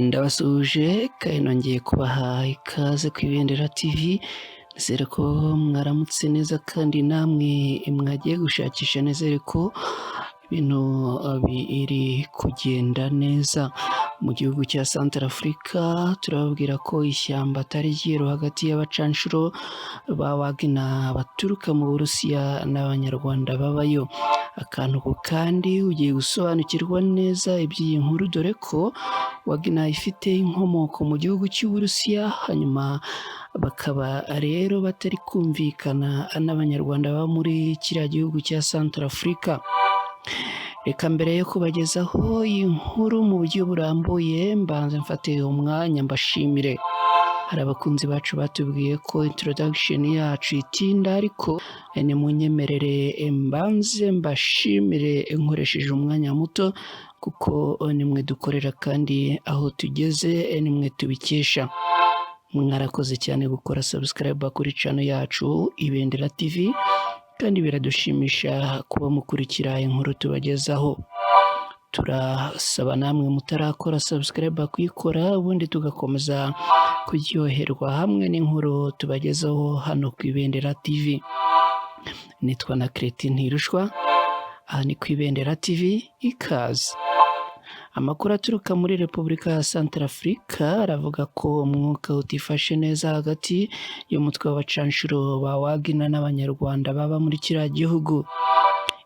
Ndabasuhuje kandi nongeye kubaha ikaze ku Ibendera TV, nizere ko mwaramutse neza kandi namwe mwagiye gushakisha, nizere ko ibintu biri kugenda neza. Mu gihugu cya Santarafurika turababwira ko ishyamba atari ryeru hagati y'abacanshuro ba Wagner baturuka mu Burusiya n'Abanyarwanda babayo. Akantu ku kandi ugiye gusobanukirwa neza iby'iyi nkuru, dore ko Wagner ifite inkomoko mu gihugu cy'Uburusiya, hanyuma bakaba rero batari kumvikana n'Abanyarwanda baba muri kiriya gihugu cya Santarafurika. Reka mbere yo kubagezaho iyi nkuru mu buryo burambuye, mbanze mfate umwanya mbashimire. Hari abakunzi bacu batubwiye ko introduction yacu itinda, ariko nimunyemerere mbanze mbashimire nkoresheje umwanya muto, kuko nimwe dukorera kandi aho tugeze nimwe tubikesha. Mwarakoze cyane gukora subscribe kuri channel yacu Ibendera TV, kandi biradushimisha kuba mukurikira inkuru tubagezaho. Turasaba namwe mutarakora subscribe kuyikora, ubundi tugakomeza kuryoherwa hamwe n'inkuru tubagezaho hano ku Ibendera TV. Nitwa na Cretin Ntirushwa, aha ni ku Ibendera TV, ikaze. Amakuru aturuka muri Repubulika ya Santarafurika aravuga ko umwuka utifashe neza hagati y'umutwe w'abacanshuro ba Wagner n'Abanyarwanda baba muri kiriya gihugu.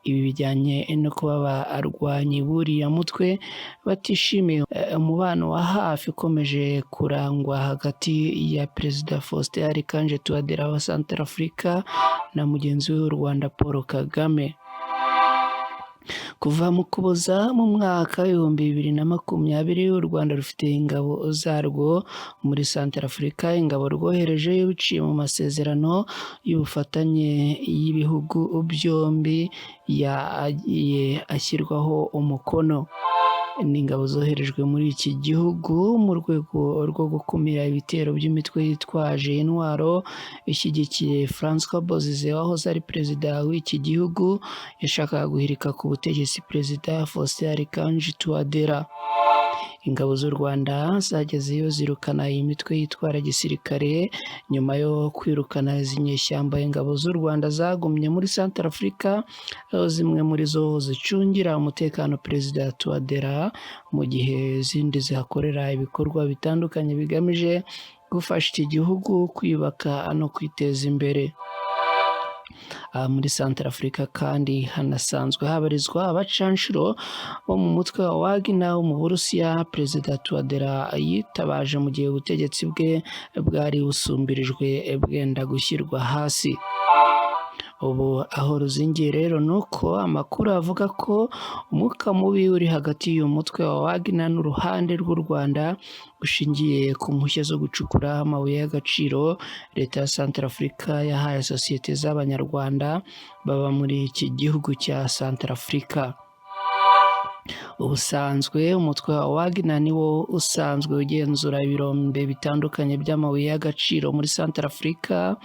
Ibi bijyanye no kuba abarwanyi b'uriya mutwe batishimiye umubano wa hafi ukomeje kurangwa hagati ya Perezida Faustin Archange Touadera wa Santarafurika na mugenzi we w'u Rwanda Paul Kagame. Kuva mu Ukuboza mu mwaka w'2020, u Rwanda rufite ingabo zarwo muri Santarafurika, ingabo rwohereje biciye mu masezerano y'ubufatanye y'ibihugu byombi yagiye ashyirwaho umukono. Ni ingabo zoherejwe muri iki gihugu mu rwego rwo gukumira ibitero by'imitwe yitwaje intwaro ishyigikiye François Bozize wahoze ari perezida w'iki gihugu, yashakaga guhirika ku butegetsi Perezida Faustin Archange Touadera. Ingabo z'u Rwanda zagezeyo zirukana iyi mitwe yitwara gisirikare. Nyuma yo kwirukana izi nyeshyamba, ingabo z'u Rwanda zagumye muri Santarafurika, aho zimwe muri zo zicungira umutekano Perezida Touadera, mu gihe izindi zihakorera ibikorwa bitandukanye bigamije gufasha iki gihugu kwiyubaka no kwiteza imbere. Aha muri Santarafurika kandi hanasanzwe habarizwa abacanshuro bo mu mutwe wa Wagner wo mu Burusiya, Perezida Touadera yitabaje mu gihe ubutegetsi bwe bwari busumbirijwe bwenda gushyirwa hasi. Ubu aho ruzingiye rero ni uko amakuru avuga ko umwuka mubi uri hagati y'uyu mutwe wa Wagner n'uruhande rw'u Rwanda ushingiye ku mpushya zo gucukura amabuye y'agaciro Leta ya Santarafurika yahaye sosiyete z'Abanyarwanda baba muri iki gihugu cya Santarafurika. Ubusanzwe umutwe wa Wagner ni wo usanzwe ugenzura ibirombe bitandukanye by'amabuye y'agaciro muri Santarafurika.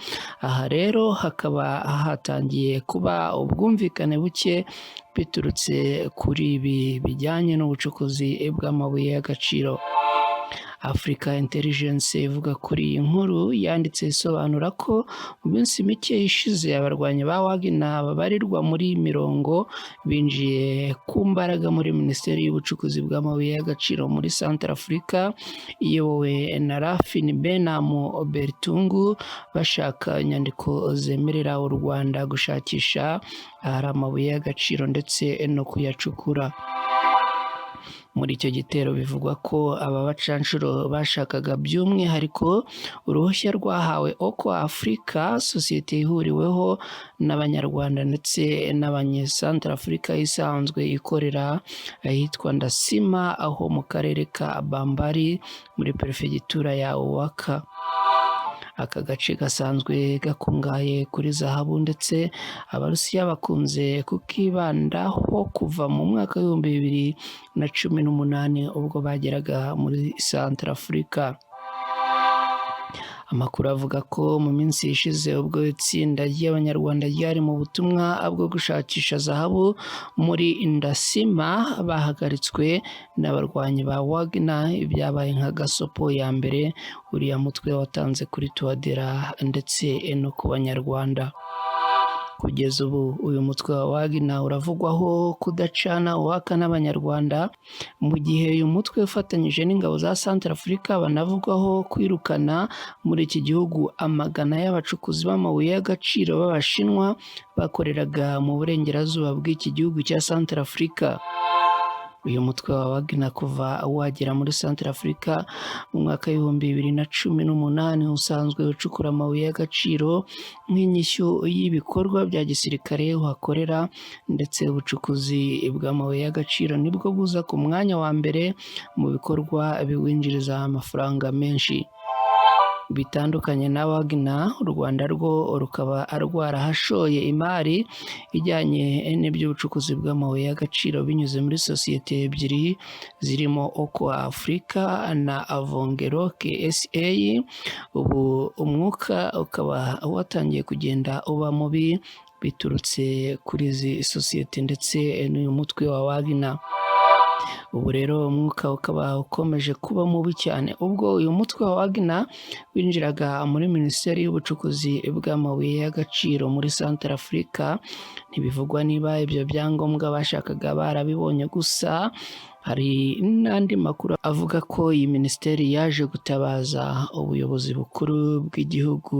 Aha rero hakaba hatangiye kuba ubwumvikane buke biturutse kuri ibi bijyanye n'ubucukuzi bw'amabuye y'agaciro. Africa Intelligence ivuga kuri iyi nkuru yanditse isobanura ko mu minsi mike ishize abarwanyi ba Wagner babarirwa muri mirongo binjiye ku mbaraga muri Minisiteri y'Ubucukuzi bw'amabuye y'agaciro muri Santarafurika iyobowe na Rafin Benam Bertungu, bashaka inyandiko zemerera u Rwanda gushakisha ahari amabuye y'agaciro ndetse no kuyacukura. Muri icyo gitero bivugwa ko aba bacanshuro bashakaga by'umwihariko uruhushya rwahawe Oko Africa, sosiyete ihuriweho n'Abanyarwanda ndetse n'Abanyesantarafurika isanzwe ikorera ahitwa Ndasima, aho mu karere ka Bambari muri Perefegitura ya Ouaka. Aka gace gasanzwe gakungahaye kuri zahabu, ndetse Abarusiya bakunze kukibandaho kuva mu mwaka w'2018 ubwo bageraga muri Santarafurika. Amakuru avuga ko mu minsi ishize ubwo itsinda ry'Abanyarwanda ryari mu butumwa bwo gushakisha zahabu muri Ndassima bahagaritswe n'abarwanyi ba Wagner, ibyabaye nka gasopo ya mbere uriya mutwe watanze kuri Touadera ndetse no ku Banyarwanda. Kugeza ubu uyu mutwe wa Wagner uravugwaho kudacana uwaka n'Abanyarwanda, mu gihe uyu mutwe ufatanyije n'ingabo za Centrafrique banavugwaho kwirukana muri iki gihugu amagana y'abacukuzi b'amabuye y'agaciro b'Abashinwa bakoreraga mu burengerazuba bw'iki gihugu cya Centrafrique. Uyu mutwe wa Wagner kuva wagera muri Centrafrique mu mwaka w'2018 usanzwe ucukura amabuye y'agaciro nk'inyishyu y'ibikorwa bya gisirikare uhakorera, ndetse ubucukuzi bw'amabuye y'agaciro nibwo buza ku mwanya wa mbere mu bikorwa biwinjiriza amafaranga menshi. Bitandukanye na Wagner, u Rwanda rwo rukaba rwarahashoye imari ijyanye n'iby'ubucukuzi bw'amabuye y'agaciro binyuze muri sosiyete ebyiri zirimo Oko Africa na Avongerok SA. Ubu umwuka ukaba watangiye kugenda uba mubi biturutse kuri izi sosiyete ndetse n'uyu mutwe wa Wagner. Ubu rero umwuka ukaba ukomeje kuba mubi cyane ubwo uyu mutwe wa Wagner winjiraga muri Minisiteri y'ubucukuzi bw'amabuye y'agaciro muri Centrafrique. Ntibivugwa niba ibyo byangombwa bashakaga barabibonye, gusa hari n'andi makuru avuga ko iyi minisiteri yaje gutabaza ubuyobozi bukuru bw'igihugu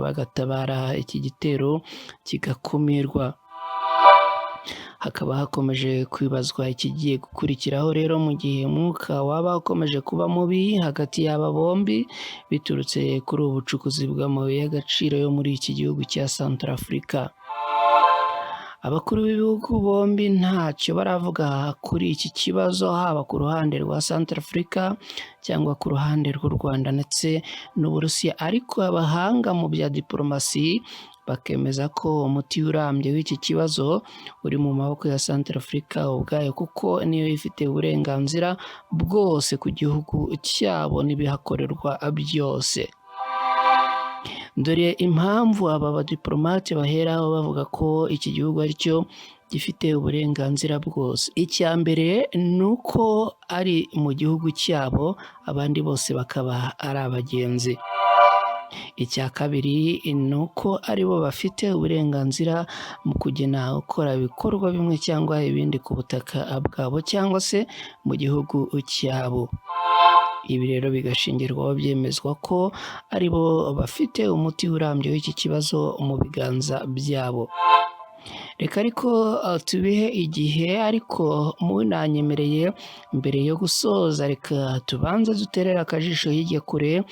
bagatabara iki gitero kigakumirwa. Hakaba hakomeje kwibazwa ikigiye gukurikiraho rero mu gihe umwuka waba ukomeje kuba mubi hagati y'aba bombi biturutse kuri ubu bucukuzi bw'amabuye y'agaciro yo muri iki gihugu cya Centrafrique. Abakuru b'ibihugu bombi ntacyo baravuga kuri iki kibazo, haba ku ruhande rwa Centrafrique cyangwa ku ruhande rw'u Rwanda ndetse n'Uburusiya, ariko abahanga mu bya diporomasi bakemeza ko umuti urambye w'iki kibazo uri mu maboko ya Centrafrique ubwayo, kuko niyo ifite uburenganzira bwose ku gihugu cyabo n'ibihakorerwa byose. Dore impamvu aba badiporomate baheraho bavuga ko iki gihugu aricyo gifite uburenganzira bwose. Icya mbere ni uko ari mu gihugu cyabo, abandi bose bakaba ari abagenzi. Icya kabiri ni uko aribo bafite uburenganzira mu kugena gukora ibikorwa bimwe cyangwa ibindi ku butaka bwabo cyangwa se mu gihugu cyabo. Ibi rero bigashingirwaho byemezwa ko aribo bafite umuti urambye w'iki kibazo mu biganza byabo. Reka ariko tubihe igihe, ariko munanyemereye mbere yo gusoza reka tubanze duterere akajisho hirya kure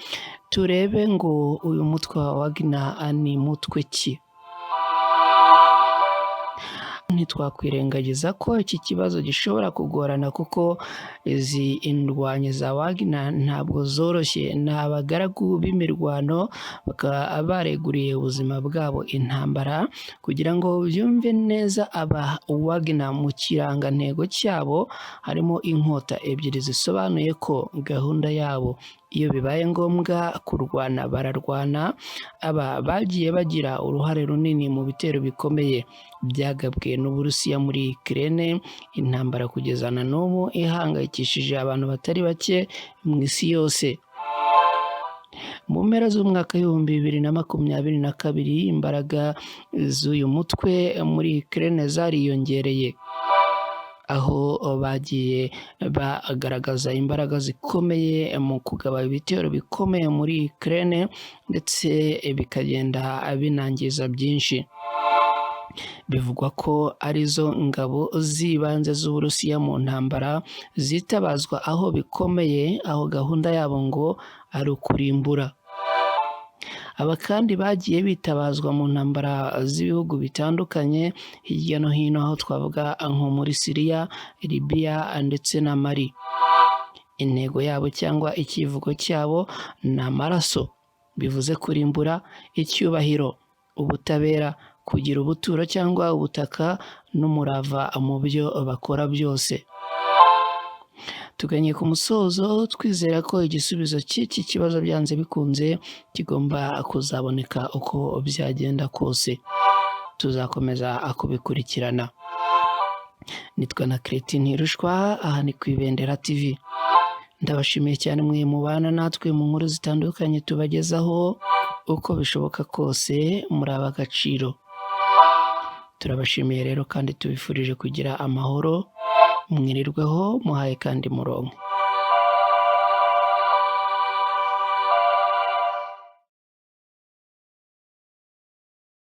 turebe ngo uyu mutwe wa Wagner ni mutwe ki. Ntitwakwirengagiza ko iki kibazo gishobora kugorana kuko izi indwanyi za Wagner ntabwo zoroshye, ni abagaragu b'imirwano bakaba bareguriye ubuzima bwabo intambara. Kugira ngo byumve neza, aba Wagner mu kirangantego cyabo harimo inkota ebyiri zisobanuye ko gahunda yabo iyo bibaye ngombwa kurwana bararwana. Aba bagiye bagira uruhare runini mu bitero bikomeye byagabwe n'Uburusiya muri Ukraine, intambara kugeza na n'ubu ihangayikishije abantu batari bake mu isi yose. Mu mpera z'umwaka w'2022 imbaraga z'uyu mutwe muri Ukraine zariyongereye, aho bagiye bagaragaza imbaraga zikomeye mu kugaba ibitero bikomeye muri Ukraine ndetse bikagenda binangiza byinshi. Bivugwa ko arizo ngabo z'ibanze z'Uburusiya mu ntambara zitabazwa aho bikomeye, aho gahunda yabo ngo ari ukurimbura. Aba kandi bagiye bitabazwa mu ntambara z'ibihugu bitandukanye hirya no hino, aho twavuga nko muri Syria, Libya ndetse na Mali. Intego yabo cyangwa icyivugo cyabo ni amaraso, bivuze kurimbura, icyubahiro, ubutabera, kugira ubuturo cyangwa ubutaka n'umurava mu byo bakora byose. Tuganye ku musozo, twizera ko igisubizo cy'iki kibazo byanze bikunze kigomba kuzaboneka uko byagenda kose. Tuzakomeza kubikurikirana. Nitwa na Kereti Ntirushwa, aha ni ku Ibendera TV. Ndabashimiye cyane mwe mubana natwe mu nkuru zitandukanye tubagezaho, uko bishoboka kose muri ab'agaciro. Turabashimiye rero kandi tubifurije kugira amahoro, mwirirweho muhaye kandi muronke.